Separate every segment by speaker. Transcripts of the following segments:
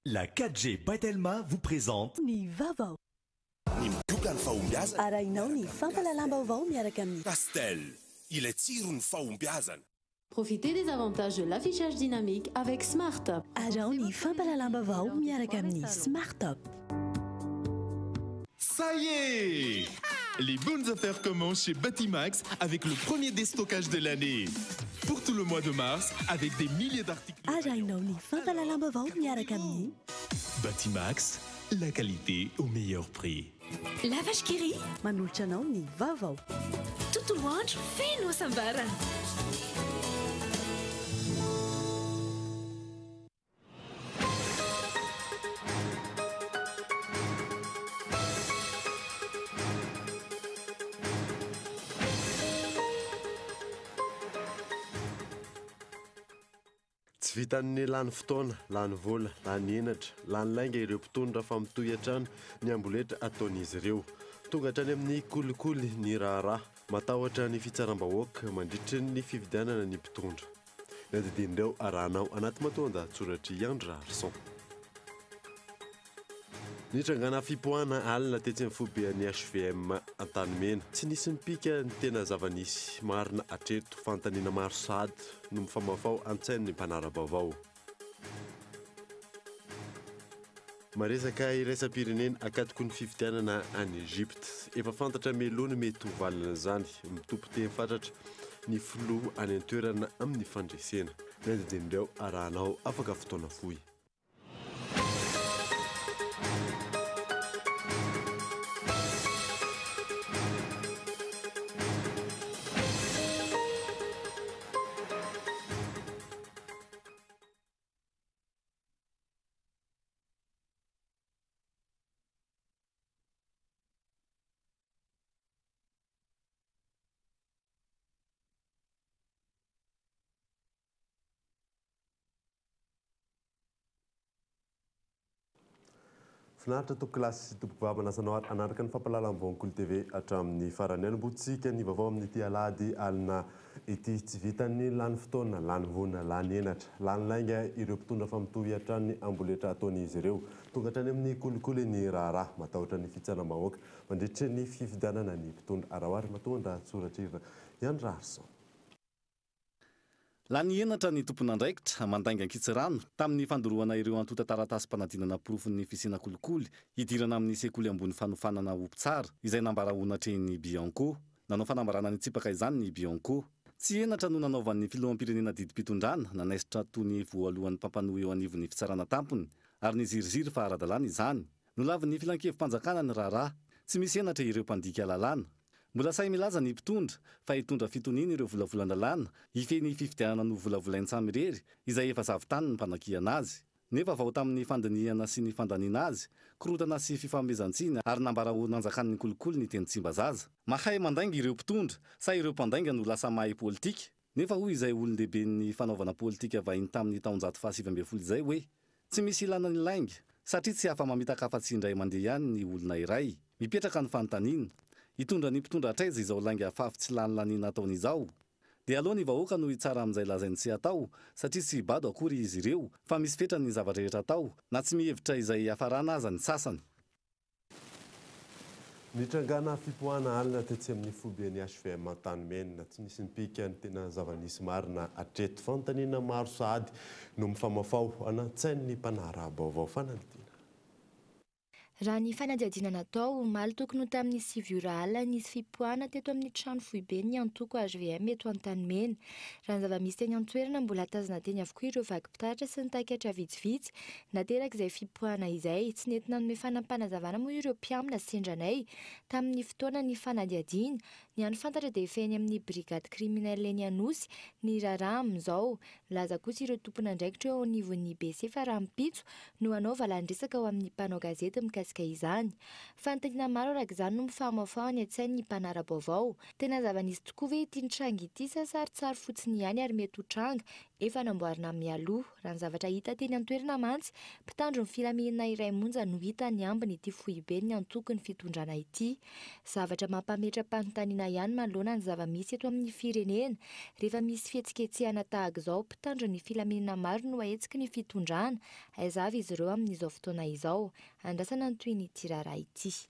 Speaker 1: La 4G by Telma vous présente
Speaker 2: Ny vaovao.
Speaker 3: Ny migoka ny fahombiazana.
Speaker 2: Arahinao ny fampahalalam-baovao miaraka amin'ny.
Speaker 3: Castel, ilay tsiron'ny fahombiazana.
Speaker 4: Profitez des avantages de l'affichage dynamique avec Smart Up.
Speaker 2: Araho ny fampahalalam-baovao miaraka amin'ny Smart Up.
Speaker 5: Ça y est! Les bonnes affaires commencent chez Batimax avec le premier déstockage de l'année. Pour tout le mois de mars, avec des milliers d'articles.
Speaker 2: Arahinao ny fampahalalam-baovao miaraka amin'ny.
Speaker 5: Batimax, la qualité au meilleur prix.
Speaker 6: La Vache qui rit.
Speaker 2: Manolotra anao ny vaovao.
Speaker 6: Tontolo andro feno hasambarana.
Speaker 7: Tsy vitan'ny lany fotoana, lany vola, lany henatra, lany lainga ireo mpitondra fa mitohy hatrany ny amboletra ataon'izy ireo. Tonga hatrany amin'ny kolikoly ny raharaha. Matahotra ny fitsaram-bahoaka mandritry ny fifidianana ny mpitondra. Ny andidin'ireo arahanao anaty matoan-dahatsoratr'i Andry Raharison. Nitrangana fipoahana alina tetsy amin'ny foiben'ny HVM Antanimena. Tsy nisy nipika ny tena zava-nisy marina hatreto. Fanontaniana maro sahady no mifamafao an-tsain'ny mpanara-baovao. Maresaka iraisam-pirenena akatoky ny fifidianana any Egypte. Efa fantatra mialoha ny mety ho valin'izany. Mitompo teny fatratra ny filoha any an-toerana amin'ny fandresena. Ny andinindin'ireo arahanao afaka fotoana fohy. Finaritra tompokolahy sy tompokovavy manasa anao ary hanaraka ny fampahalalam-baovao ny Kolo TV hatramin'ny farany. Hanombohantsika ny vaovao amin'ity alahady alina ity. Tsy vitan'ny lany fotoana, lany vola, lany henatra, lany lainga ireo mpitondra fa mitohy hatrany ny amboletra ataon'izy ireo. Tonga hatrany amin'ny kolikoly ny raharaha. Matahotra ny fitsaram-bahoaka mandritry ny fifidianana ny mpitondra. Araho ary matoan-dahatsoratr'i Andry Raharison.
Speaker 8: Lany henatra ny tompon'andraikitra, mandainga ankitsirano, tamin'ny fandoroana ireo antontan-taratasim-panadinana porofon'ny fisiana kolikoly hidirana amin'ny sekoly ambony fanofanana ho mpitsara, izay nambara ho natrehin'ny Bianco. Nanao fanambarana nitsipaka izany ny Bianco. Tsy henatra no nanaovan'ny filoham-pirenena didim-pitondrana nanaisotra toa ny voalohan'ny mpampanoa eo anivon'ny fitsarana tampony, ary niziriziry fa ara-dalàna izany. Nolavin'ny filankevi-panjakana ny raharaha. Tsy misy henatra ireo mpandika lalàna. Mbola sahy milaza ny mpitondra fa hitondra fitoniana ireo volavolan-dalàna hifehy ny fifidianana novolavolainy samy irery izay efa zavon-tany ny mpanakiana azy. Nefa vao tamin'ny fandinihana sy ny fandaniana azy, korontana sy fifanomezan-tsiny ary nambara ho nanjakan'ny kolikoly ny teny Tsimbazaza. Mahay mandainga ireo mpitondra sa ireo mpandainga no lasa mahay politika? Nefa hoy izay olon-dehiben'ny fanaovana politika vahiny tamin'ny taonjato faha-19 izay hoe, Tsy misy ilana ny lainga, satria tsy afa-mamitaka afa-tsy indray mandeha ihany ny olona iray. Mipetraka ny fanontaniana, hitondra ny mpitondra hatraiza izao lainga afafy tsy lany laniana ataony izao? Dia aleo ny vahoaka no hitsara amin'izay lazainy sy atao, satria tsy bado akory izy ireo, fa misy fetrany ny zava-drehetra atao, na tsy mihevitra izay hiafarana aza ny sasany.
Speaker 7: Nitrangana fipoahana alina tetsy amin'ny foiben'ny HVM Antanimena. Tsy nisy nipika ny tena zava-nisy marina hatreto. Fanontaniana maro sahady no mifamafao an-tsain'ny mpanara-baovao. Fanadihadiana.
Speaker 9: Raha ny fanadihadiana natao, omaly tokony ho tamin'ny 9 ora alina nisy fipoahana teto amin'ny trano foiben'ny antoko HVM eto Antanimena. Raha ny zava-misy teny an-toerana, mbola tazana teny avokoa ireo vakim-pitaratra sy ny taikaitra vitsivitsy Naterak'izay fipoahana izay, tsy nety nanome fanampanazavana moa ireo mpiambina sendra anay tamin'ny fotoanan'ny fanadihadiana. Ny hany fantatra dia efa eny amin'ny brigade criminelle eny Anosy ny raharaha amin'izao. Nilaza kosa ireo tompon'andraikitra eo anivon'ny BC fa rahampitso no hanao valan-dresaka ho amin'ny mpanao gazety mikasika izany. Fanontaniana maro araka izany no mifamahofaho any an-tsain'ny mpanara-baovao. Tena zava-nisy tokoa ve ity nitranga ity sa sarintsary fotsiny ihany ary mety ho tranga efa namboarina mialoha. Raha ny zavatra hita teny an-toerana mantsy, mpitandro ny filaminana iray monja no hita niambina ity foiben'ny antokon'ny fitondrana ity. Zavatra mampametra-panontaniana ihany manoloana ny zava-misy eto amin'ny firenena. Rehefa misy fihetsiketsehana tahaka izao, mpitandro ny filaminana maro no ahetsiky ny fitondrana. Aiza avy izy ireo amin'izao fotoana izao? Andrasana ny tohin'ity raharaha ity.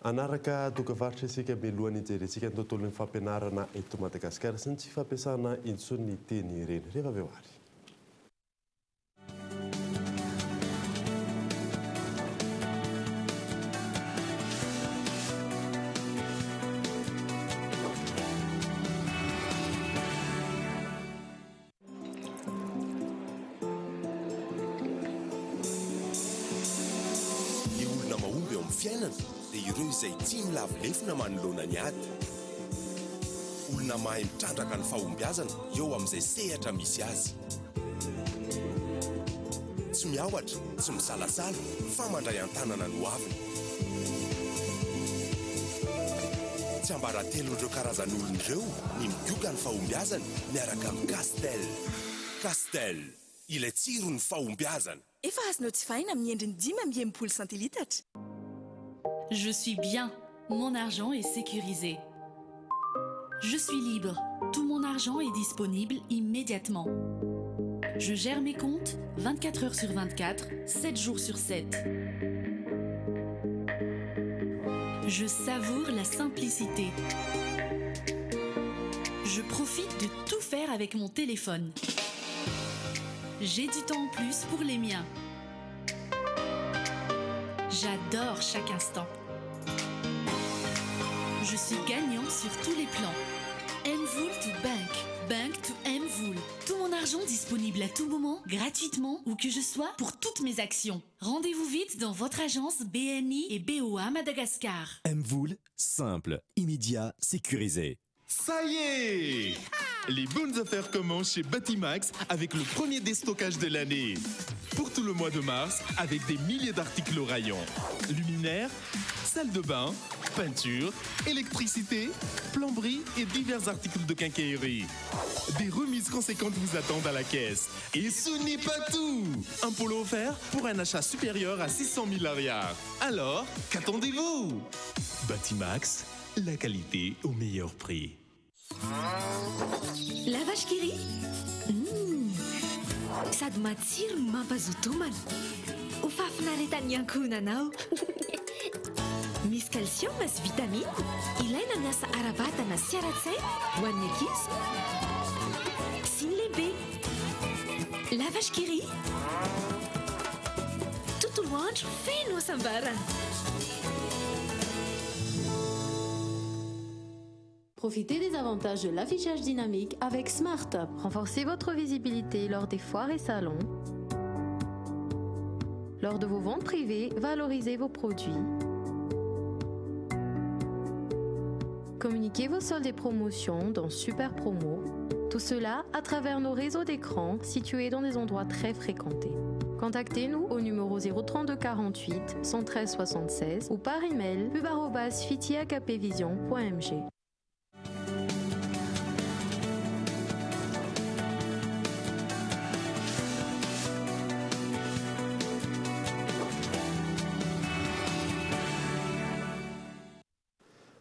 Speaker 7: Hanaraka dokam-barotra isika mialohan'ny hijerentsika ny tontolon'ny fampianarana eto Madagasikara sy ny tsy fampiasana intsony ny teny reny. Rehefa avy eo ary.
Speaker 3: Ny olona mahomby eo amin'ny fiainana dia ireo izay tsy milavo lefona manoloana ny ady. Olona mahay mitrandraka ny fahombiazana eo amin'izay sehatra misy azy. Tsy miahotra, tsy misalasala fa mandray an-tanana ny hoaviny. Tsiambaratelon'ireo karazan'olona ireo ny migoka ny fahombiazany miaraka amin'ny Castel. Castel, ilay tsiron'ny fahombiazana.
Speaker 6: Efa azonao jifaina amin'ny endriny 65 centilitatra.
Speaker 10: Je suis bien, mon argent est sécurisé. Je suis libre, tout mon argent est disponible immédiatement. Je gère mes comptes 24 heures sur 24, 7 jours sur 7. Je savoure la simplicité. Je profite de tout faire avec mon téléphone. J'ai du temps en plus pour les miens. J'adore chaque instant. Je suis gagnant sur tous les plans. MVola to Bank. Bank to MVola. Tout mon argent disponible à tout moment, gratuitement, où que je sois, pour toutes mes actions. Rendez-vous vite dans votre agence BNI et BOA Madagascar.
Speaker 1: MVola, simple, immédiat, sécurisé.
Speaker 5: Ça y est! Les bonnes affaires commencent chez Batimax avec le premier déstockage de l'année. Pour tout le mois de mars, avec des milliers d'articles au rayon. Luminaires, salle de bain, peinture, électricité, plomberie et divers articles de quincaillerie. Des remises conséquentes vous attendent à la caisse. Et ce n'est pas tout! Un polo offert pour un achat supérieur à 600 000 ariary. Alors, qu'attendez-vous? Batimax, la qualité au meilleur prix.
Speaker 6: La Vache qui rit. Sady matsiro no mampazoto homana. Ho fahafinaretan'ny ankohonanao. Misy calcium sy vitamine ilaina ny asa ara-batana sy ara-tsaina ho an'ny ankizy sy ny lehibe. La Vache qui rit. Tontolo andro feno hasambarana.
Speaker 4: Profitez des avantages de l'affichage dynamique avec SmartUp.
Speaker 11: Renforcez votre visibilité lors des foires et salons. Lors de vos ventes privées, valorisez vos produits. Communiquez vos soldes et promotions dans Super Promo. Tout cela à travers nos réseaux d'écrans situés dans des endroits très fréquentés. Contactez-nous au numéro 032 48 113 76 ou par email pub@fitiakpvision.mg.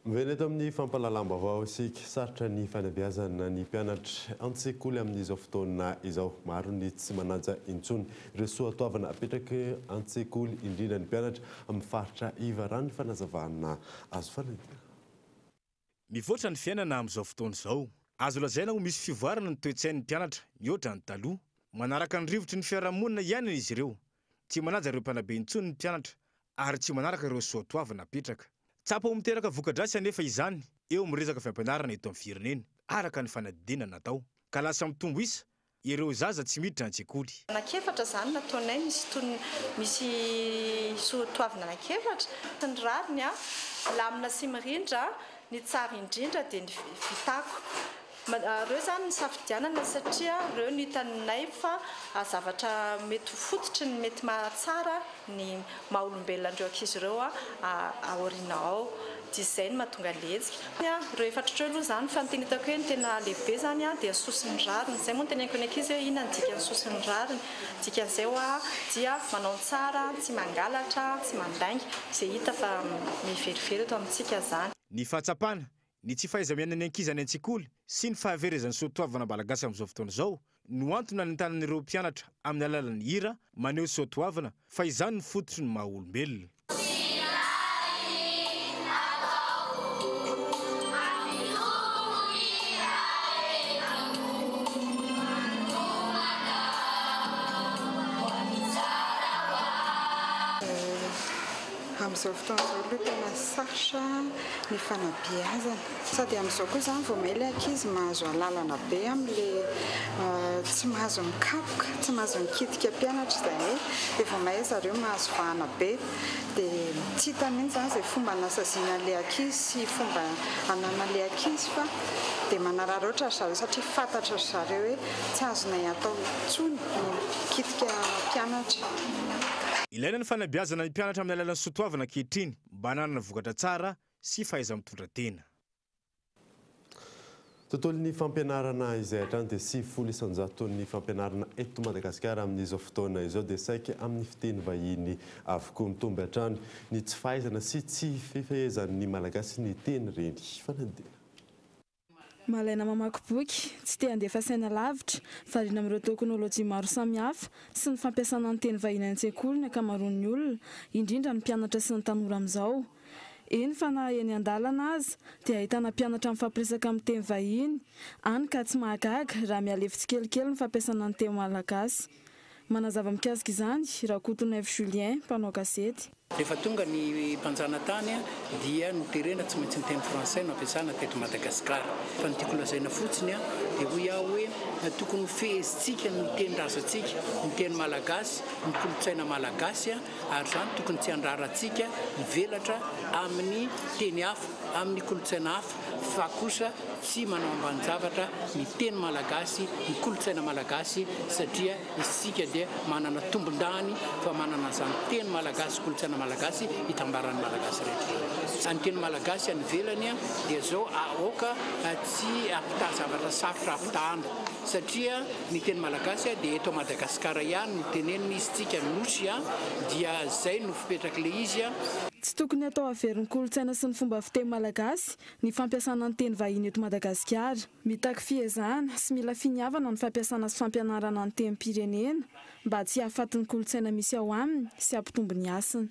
Speaker 7: Miverina eto amin'ny fampahalalam-baovao isika. Sarotra ny fanabeazana ny mpianatra an-tsekoly amin'izao fotoana izao. Maro ny tsy manaja intsony ireo soatoavina apetraka an-tsekoly, indrindra ny mpianatra amin'ny faritra iva. Raha ny fanazavana azo fanadina.
Speaker 12: Mivoatra ny fiainana amin'izao fotoana izao. Azo lazaina ho misy fivoarana ny toe-tsain'ny mpianatra mihoatra ny taloha. Manaraka ny rivotry ny fiarahamonina iainana izy ireo. Tsy manaja ireo mpanabe intsony ny mpianatra ary tsy manaraka ireo soatoavina apetraka. Tsapa ho miteraka voka-dratsy anefa izany eo amin'ny resaka fampianarana eto amin'ny firenena, araka ny fanadihadiana natao. Ka lasa mitombo isa ireo zaza tsy miditra an-tsekoly.
Speaker 13: Anankiefatra izany nataonay, misy toy misy soatoavina anankiefatra. Ny rariny, lamina sy mirindra, ny tsara indrindra dia ny vitako. Ireo izany no safidianana satria ireo no hitanay fa zavatra mety ho fototry ny mety mahatsara ny maha olombelona an'ireo ankizy ireo aoriana ao. Dia izay no mahatonga an'ilay hetsika. Ireo efatra ireo aloha izany fa ny tena hitako hoe ny tena lehibe izany dia ny soa sy ny rariny. Izay moa no teneniko ny ankizy hoe inona no dikan'ny soa sy ny rariny. Dikan'izay hoa dia manao ny tsara, tsy mangalatra, tsy mandainga. Izay hita fa miverivery eto amintsika izany.
Speaker 12: Ny fahatsapana ny tsy fahaiza-miaina ny ankizy any an-tsekoly sy ny fahaverezan'ny soatoavina malagasy amin'izao fotoana izao no antony nanentanana ireo mpianatra amin'ny alalan'ny hira maneho soatoavina fa izany no fototry ny maha olombelona.
Speaker 14: Amin'izao fotoana izao aloha tena sarotra ny fanabeazana. Sady amin'izao koa izany vao may ilay ankizy mahazo alalana be amin'ilay tsy mahazo mikapoka, tsy mahazo mikitika mpianatra izahay dia vao may zareo mahazo vahana be. Dia tsy hita mihitsy izany izay fomba anasaziana an'ilay ankizy sy fomba ananan'ilay ankizy fa dia manararaotra ry zareo satria fantatry ry zareo hoe tsy azonay atao intsony ny mikitika mpianatra.
Speaker 12: Ilaina ny fanabeazana ny mpianatra amin'ny alalan'ny soatoavina ankehitriny mba hananana vokatra tsara sy fahaiza-mitondra tena.
Speaker 7: Tontolon'ny fampianarana izay hatrany dia 90 isan-jaton'ny fampianarana eto Madagasikara amin'izao fotoana izao dia saika amin'ny fiteny vahiny avokoa. Mitombo hatrany ny tsy fahaizana sy tsy fifehezan'ny Malagasy ny teny reny. Fanadihadiana.
Speaker 15: Malaina mamaky boky, tsy te handefa saina lavitra, variana amin'ireo teknolojia maro samihafa sy ny fampiasana ny teny vahiny any an-tsekoly ny ankamaroan'ny olona, indrindra ny mpianatra sy ny tanora amin'izao. Eny fa na eny an-dalana aza dia ahitana mpianatra mifampiresaka amin'ny teny vahiny, hany ka tsy mahagaga raha mihalefy tsikelikely ny fampiasana ny teny malagasy. Manazava mikasika izany, Rakotonaivo Julien, mpanao gazety.
Speaker 16: Rehefa tonga ny mpanjanatany dia noterena tsy maintsy ny teny frantsay no ampiasana teto Madagasikara. Fa ny tiako lazaina fotsiny dia hoy aho hoe tokony ho fehezintsika ny tenin-drazantsika, ny teny malagasy, ny kolontsaina malagasy. ary izany tokony tsy handrara antsika hivelatra amin'ny teny hafa, amin'ny kolontsaina hafa, fa kosa tsy manao ambanin-javatra ny teny malagasy, ny kolontsaina malagasy, satria isika dia manana tombon-dahiny fa manana an'izany teny malagasy sy kolontsaina malagasy itambaran'ny malagasy rehetra izany. Ny teny malagasy any ivelany dia izao, aoka tsy hampitaha zavatra sarotra ampitahana, satria Ny teny malagasy dia eto Madagasikara ihany no tenenina izy tsika nosy dia zay no fipetrak'le izy.
Speaker 15: Tsy tokony hatao averin'ny kolontsaina sy ny fomba fiteny malagasy ny fampiasana ny teny vahiny eto Madagasikara. Mitaky fiezahana sy mila finiavana ny fampiasana sy fampianarana ny tenim-pirenena mba tsy hahafaty ny kolontsaina misy ao aminy sy hampitombo ny hasiny.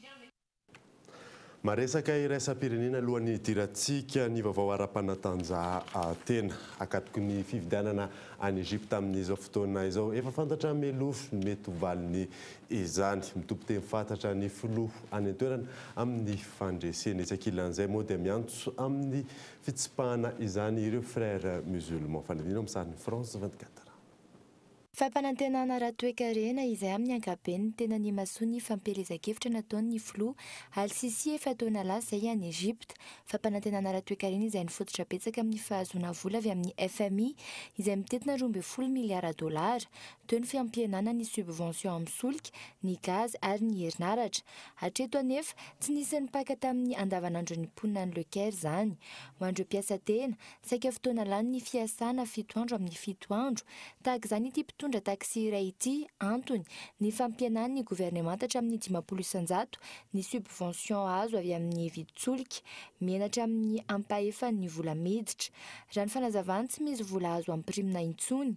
Speaker 7: Maresaka iraisam-pirenena alohan'ny hidirantsika ny vaovao ara-panatanjahantena. Akatoky ny fifidianana any Egypta amin'izao fotoana izao. Efa fantatra mialoha ny mety ho valiny izany. Mitompo teny fantatra ny filoha any an-toerana amin'ny fandresena. Etsy ankilan'izay moa dia miantso amin'ny fitsipahana izany ireo Frères musulmans. Fanadino amin'ny sarin'ny France 24.
Speaker 9: Fampanantenana ara-toekarena izay amin'ny ankapobeny ny tena nimasoan'ny fampielezan-kevitra nataon'ny filoha Al-Sisi efa-taona lasa izay any Egypta. Fampanantenana ara-toekarena izay nifototra betsaka amin'ny fahazoana vola avy amin'ny FMI izay mitentina 12 miliara dolara. Teo ny fampihenana ny subvention amin'ny solika, ny gaz ary ny herinaratra. Hatreto anefa, tsy nisy nipaka tamin'ny andavanandron'ny mponina any Le Caire izany. Ho an'ireo mpiasa tena, Saika fotoana lany ny fiasana fito andro amin'ny fito andro. Tahaka izany ity mpitondra taxi iray ity, antony, ny fampihenan'ny governemanta hatramin'ny 50% ny subvention azo avy amin'ny vidin-tsolika, mihena hatramin'ny ampahefany ny vola miditra. Raha ny fanazavany, tsy misy vola azo ampirimina intsony.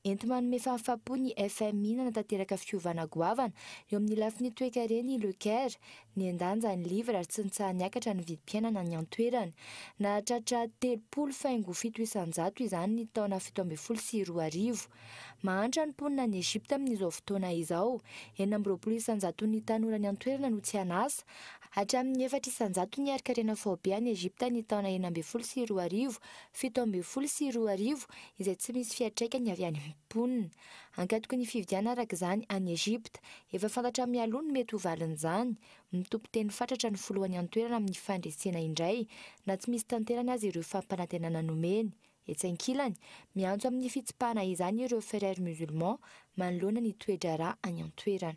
Speaker 9: Enti-manome fahafapo ny FMI nanatanteraka fiovana goavana eo amin'ny lafiny toekarena i Le Caire, Nihen-danja ny livre ary tsy nitsaha-niakatra ny vidim-piainana any an-toerana. Nahatratra 30,7% izany ny taona 2017. Mahantra ny mponina any Egypta amin'izao fotoana izao. 26 isan-jaton'ny tanora any an-toerana no tsy an'asa. Hatramin'ny 4 isan-jato ny harin-karena faobe any Egypta ny taona 2016, 2017, izay tsy misy fiantraikany avy any amin'ny mponina. Ankatoky ny fifidianana araka izany any Egypta. Efa fantatra mialoha ny mety ho valin'izany. Mitompo teny fatratra ny filohany an-toerana amin'ny fandresena indray, na tsy misy tanterany aza ireo fampanantenana nomeny. Etsy ankilany, miantso amin'ny fitsipahana izany ireo Frères musulmans manoloana ny toe-draharaha any an-toerana.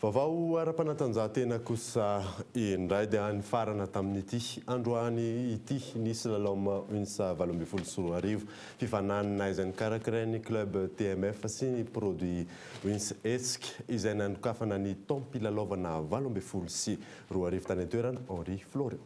Speaker 7: Vaovao ara-panatanjahantena kosa indray dia nifarana tamin'ity androany ity ny slalom UNSA 2018. Fifaninanana izay nokarakarain'ny club TMF sy ny produit Wins hetsika izay nanokafana ny taom-pilalaovana 2018 tany an-toerana Henri Florian.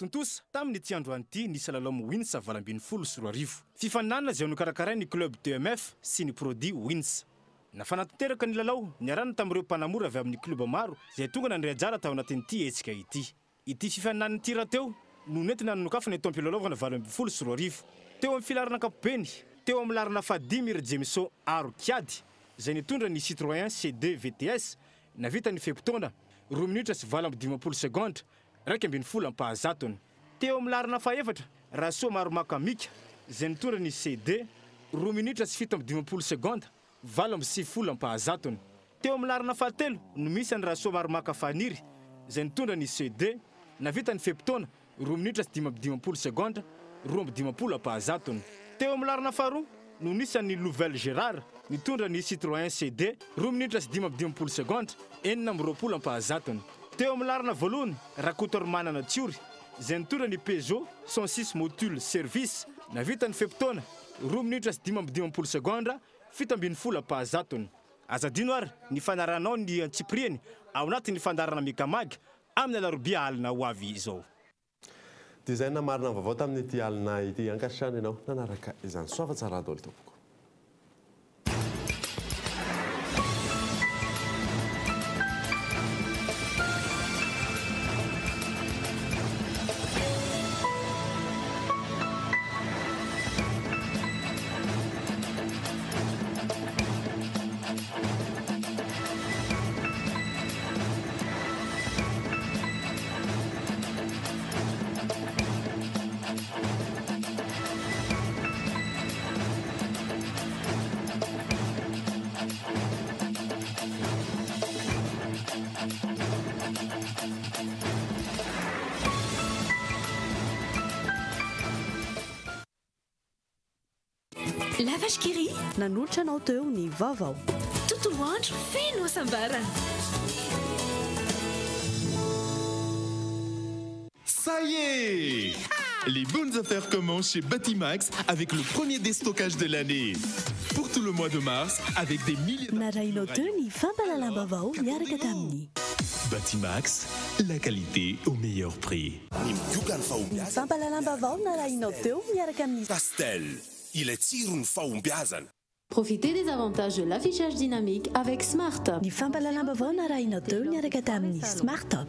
Speaker 12: Tontosa tamin'ity androany ity ny slalom Wins 2018. Fifaninanana izay nokarakarain'ny club TMF sy ny produit Wins. Nafana tanteraka ny lalao niarahana tamin'ireo mpanamory avy amin'ny club maro izay tonga nandray anjara tao anatin'ity hetsika ity. Ity fifaninanana ity rahateo no nentina nanokafana ny taom-pilalaovana 2018. Teo amin'ny filaharana ankapobeny, teo amin'ny laharana fahadimy ry Jameson Aro Kiady izay nitondra ny Citroën C2 VTS nahavita ny fe-potoana, roa minitra sy 58 segondra, 11 ampahazatony. Teo amin'ny laharana fahefatra, Rasoa Maromaka Mika izay nitondra ny C2, roa minitra sy 57 segondra, 98 ampahazatony. Teo amin'ny laharana fahatelo no misy an'i Rasoa Maromaka Faniry izay nitondra ny C2, nahavita ny fe-potoana, roa minitra sy 55 segondra, 52 ampahazatony. Teo amin'ny laharana faharoa no nisy an'i Louvel Gérard nitondra ny Citroën C2, roa minitra sy 55 segondra, 26 ampahazatony. Teo amin'ny laharana voalohany, Rakotoarimanana Tsiory izay nitondra ny Peugeot 106 Motul Service, nahavita ny fe-potoana, roa minitra sy 55 segondra, 17 ampahazatony. Aza adino ary ny fanarahanao ny antsipiriany ao anatin'ny fandaharana Micamag amin'ny alarobia alina ho avy izao.
Speaker 7: Dia izay namarina ny vaovao tamin'ity alina ity. Ankasitrahana ianao nanaraka izany. Soava tsara daholo tompoko.
Speaker 6: La Vache qui rit.
Speaker 2: Nanolotra anao teo ny vaovao.
Speaker 6: Tontolo andro feno hasambarana.
Speaker 5: Ça y est! Les bonnes affaires commencent chez Batimax avec le premier déstockage de l'année. Pour tout le mois de mars, avec des milliers
Speaker 2: Narahinao teo ny fampahalalam-baovao miaraka tamin'ny.
Speaker 5: Batimax, la qualité au meilleur prix.
Speaker 3: Ny migoka ny
Speaker 2: Ny
Speaker 3: fahombiazana.
Speaker 2: fampahalalam-baovao narahinao teo miaraka amin'ny.
Speaker 3: Castel, ilay tsiron'ny fahombiazana.
Speaker 4: Profitez des avantages de l'affichage dynamique avec Smart Up.
Speaker 2: Ny fampahalalam-baovao narahinao teo niaraka tamin'ny Smart Up.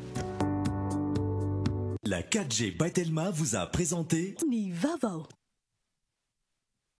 Speaker 1: La 4G by Telma vous a présenté
Speaker 2: Ny vaovao.